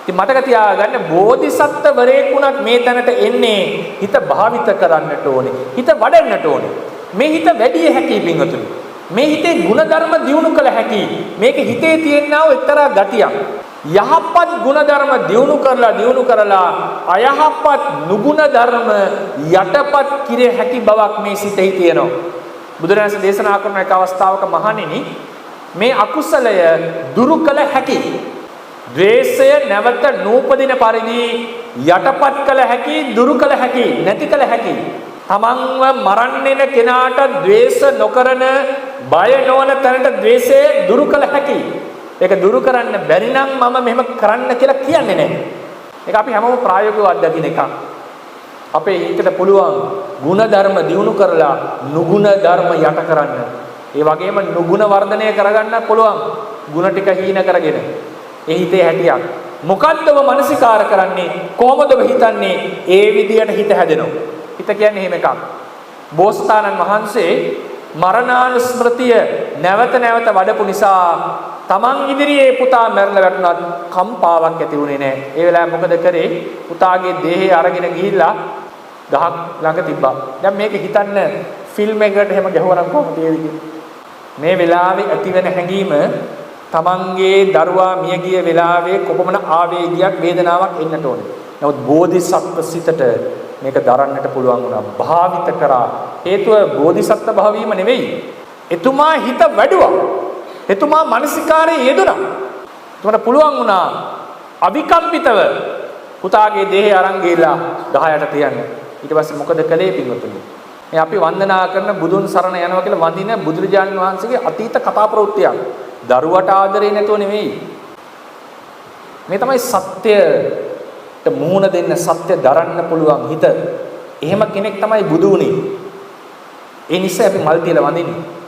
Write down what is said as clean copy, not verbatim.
ඉතින් මතක තියාගන්න, බෝධිසත්වවරයෙක් වුණත් මේ තැනට එන්නේ හිත භාවිත කරන්නට ඕනේ. හිත වඩන්නට ඕනේ. මේ හිත වැඩි හැකි, පින්වතුනි. මේ හිතේ ගුණධර්ම දියුණු කළ හැකි. මේක හිතේ තියෙනා වූ එක්තරා ගතියක්. යහපත් ගුණධර්ම දියුණු කරලා දියුණු කරලා අයහපත් නුගුණ ධර්ම යටපත් කිරිය හැකි බවක් මේ සිතෙහි තියෙනවා. බුදුරජාණන් දේශනා කරන එක අවස්ථාවක, මහණෙනි, මේ අකුසලය දුරු කළ හැකි. ද්වේෂය නැවත නූපදින පරිදි යටපත් කළ හැකි, දුරු කළ හැකි, නැති කළ හැකි. තමන්ව මරන්න එන කෙනාට ද්වේෂ නොකරන, බය නොවන තැනට ද්වේෂය දුරු කළ හැකි. ඒක දුරු කරන්න බැරි නම් මම මෙහෙම කරන්න කියලා කියන්නේ නැහැ. ඒක අපි හැමෝම ප්‍රායෝගිකව අත්දකින එකක්. අපේ හිතට පුළුවන් ගුණ ධර්ම දියුණු කරලා නුගුණ ධර්ම යට කරන්න. ඒ වගේම නුගුණ වර්ධනය කරගන්න පුළුවන් ගුණ ටික හීන කරගෙන. ඒ හිතේ හැටියක්. මොකද්ද ඔබ මනසිකාර කරන්නේ? කොහොමද ඔබ හිතන්නේ? ඒ විදියට හිත හැදෙනවා. හිත කියන්නේ එහෙම එකක්. බෝසතාණන් වහන්සේ මරණානුස්මෘතිය නැවත නැවත වඩපු නිසා තමන් ඉදිරියේ පුතා මැරලා වැටුණත් කම්පාවක් ඇති වුණේ නැහැ. ඒ වෙලාවේ මොකද කරේ? පුතාගේ දේහය අරගෙන ගිහිල්ලා ගහක් ළඟ තිබ්බා. දැන් මේක හිතන්න, ෆිල්ම් එකකට එහෙම ගැහුවා නම් කොහොමද ඒ විදිහට? මේ වෙලාවේ ඇතිවෙන හැඟීම, තමන්ගේ දරුවා මිය ගිය වෙලාවේ කොපමණ ආවේගයක්, වේදනාවක් එන්නට ඕනේ. නමුත් බෝධිසත්ව සිතට මේක දරන්නට පුළුවන් වුණා. භාවිත කරා. හේතුව බෝධිසත්ව භාවීම නෙවෙයි. එතුමා හිත වැඩුවා. එතුමා මනසිකාරයේ යෙදුණා. එතුමාට පුළුවන් වුණා අවිකම්පිතව පුතාගේ දේහය අරන් ගිහිල්ලා ගහ යට තියන්න. ඊට පස්සේ මොකද කළේ, පින්වතුනි? මේ අපි වන්දනා කරන, බුදුන් සරණ යනවා කියලා වඳින බුදුරජාණන් වහන්සේගේ අතීත කතා ප්‍රවෘත්තියක්. දරුවට ආදරේ නැතුව නෙවෙයි. මේ තමයි සත්‍යයට මුහුණ දෙන්න, සත්‍ය දරන්න පුළුවන් හිත. එහෙම කෙනෙක් තමයි බුදු වුනේ. ඒ නිසා අපි මල් තියලා වඳින්නේ.